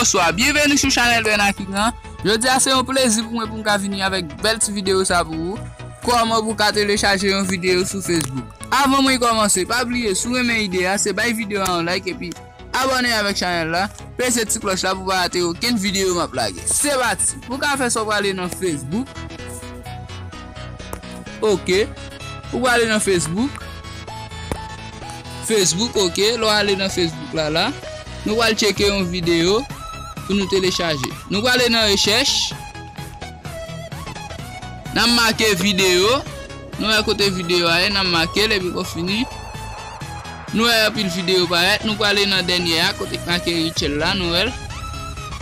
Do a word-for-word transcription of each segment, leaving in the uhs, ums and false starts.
Bonswa, byenveni sou chanèl Bernard King lan. Jodi a se yon plezi pou mwen pou m ka vini avèk bèl ti videyo sa pou ou. Kòman pou w ka telechaje yon videyo sou Facebook. Avan mwen kòmanse, pa bliye, si w renmen ide a, se bay videyo a yon like epi abòne avèk chanèl la, peze ti klòch la pou w pa rate okenn videyo m ap lage. Se pati! Pou w ka fè sa, w prale nan Facebook. Ok. Ou prale nan Facebook. Facebook, ok. Lè w ale nan Facebook la, la, nou pral tcheke yon videyo pou nou telechaje. Nou prale nan rechèch. N ap make videyo. Nou wè kote videyo a ye, n ap make l epi pou fini. Nou wè anpil videyo parèt. Nou prale nan dènye a, kote k make Rachel la, nou wè l.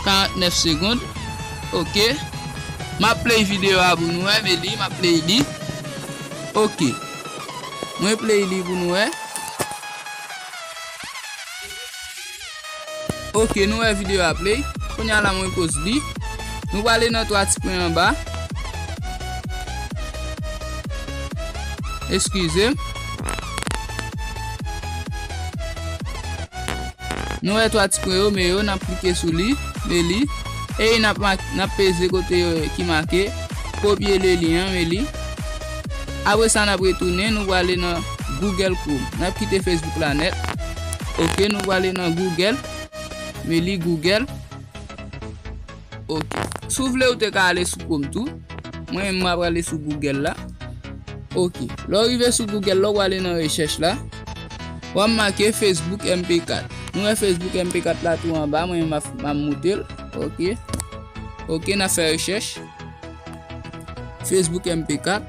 Karantnèf segonn. Ok. M ap play videyo a pou nou wè, men li, m ap play li. Ok. Mwen play li pou nou wè. Ok, nou wè videyo a play. Kounye a la mwen post li. Nou prale nan twa ti pwen anba. Eskize m. Nou wè twa ti pwen yo, men yo, n ap klike sou li, men li. E n ap ma-, n ap peze kote yo ki make kopye le lyen an, men li. Apre sa, n ap retounen, nou prale nan Google Chrome. N ap kite Facebook la nèt. Ok, nou prale nan Google. Men li Google. Ok. Si w vle, ou te ka ale sou Chrome tou. Mwen menm, m ap ale sou Google la. Ok. Lè w rive sou Google la, w ale nan rechèch la. W ap make Facebook M P kat. Nou wè Facebook M P kat la tou anba, mwen menm m ap, m ap moute l. Ok. Ok, n ap fè rechèch. Facebook M P kat.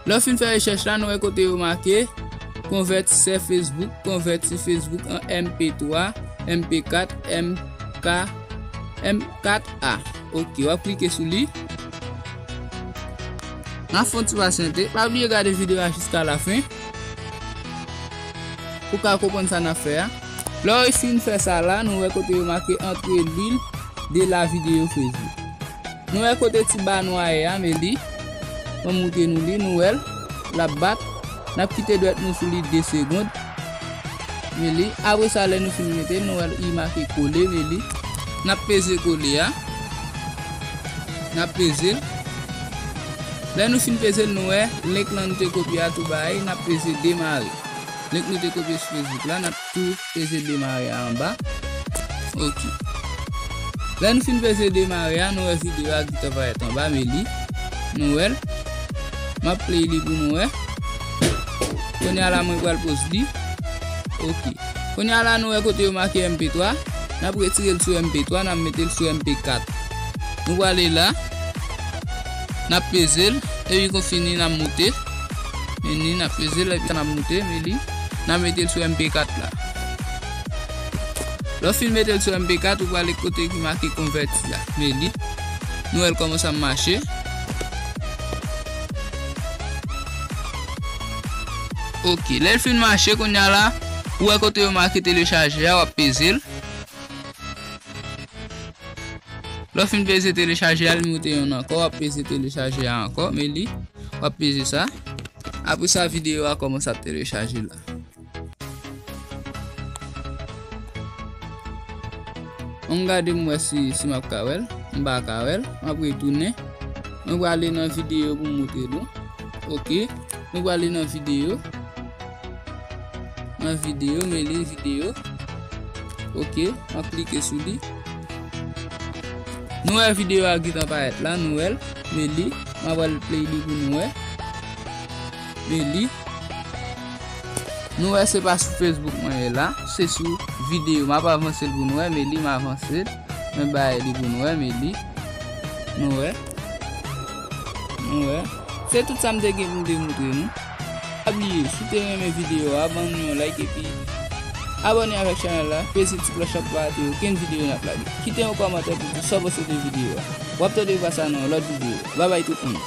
Lè w fin fè rechèch la, nou wè kote yo make konvètisè Facebook, konvèti Facebook an M P twa, M P kat, M K, M kat A. Ok, w ap klike sou li. N ap fè yon ti pasyante. Pa bliye gade videyo a jiska lafen pou w ka konprann sa n ap fè a. Lè w fin fè sa la, nou wè kote yo make entrer l'huile de la vidéo Facebook. Nou wè kote ti ba nwa a ye a, men li. Mwen montre nou li, nou wè l, l ap bat. N ap kite dwèt nou sou li de segonn. Men li, apre sa, lè nou fin mete l, nou wè l, li make kole, men li. N ap peze kole a. N ap peze l. Lè nou fin peze l, nou wè link lan nou te kopye a tou bay, n ap peze demare. Link nou te kopye sou Facebook la, n ap tou peze demare a anba. Ok. Lè nou fin peze demare a, nou wè videyo a gentan parèt anba, men li. Nou wè l. M ap play li pou nou wè. Kounye a la, mwen pral post li. Ok. Kounye a la, nou wè kote yo make M P twa. N ap retire l sou M P twa, n ap mete l sou M P kat. Nou prale la. N ap peze l. Epi kon fini, n ap moute. Men ni, n ap peze l, epi n ap moute, men li. N ap mete l sou M P kat la. Lè w fin mete l sou M P kat, ou prale kote ki make konvèti a. Men li. Nou wè l kòmanse ap mache. Ok, lè l fin mache, kounye a la, ou wè kote yo make telechaje a, w ap peze l. Lè w fin peze telechaje a, li moute youn ankò, w ap peze telechaje a ankò, men li, w ap peze sa. Apre sa, videyo a kòmanse ap telechaje la. Ann gade m wè si, si m ap ka wè l. M pa ka wè l. M ap retounen. Mwen prale nan videyo pou m montre nou. Ok. Nou prale nan videyo. Nan videyo, men li videyo. Ok. M ap klike sou li. Nou wè videyo a gentan parèt la, nou wè l. Men li. M ap al play li pou nou wè. Men li. Nou wè se pa sou Facebook mwen ye la, se sou videyo. M ap avanse l pou nou wè, men li m avanse l. Men bagay li pou nou wè, men li. Nou wè. Nou wè. Se tout sa m te gen pou m te montre nou. Pa bliye, si w te renmen videyo a, ban nou yon like epi abòne avèk chanèl la, peze ti klòch la pou pa rate okenn videyo n ap lage. Kite yon kòmantè pou di sa w panse de videyo a. W ap tande vwa sa nan yon lòt videyo. Babay tout moun.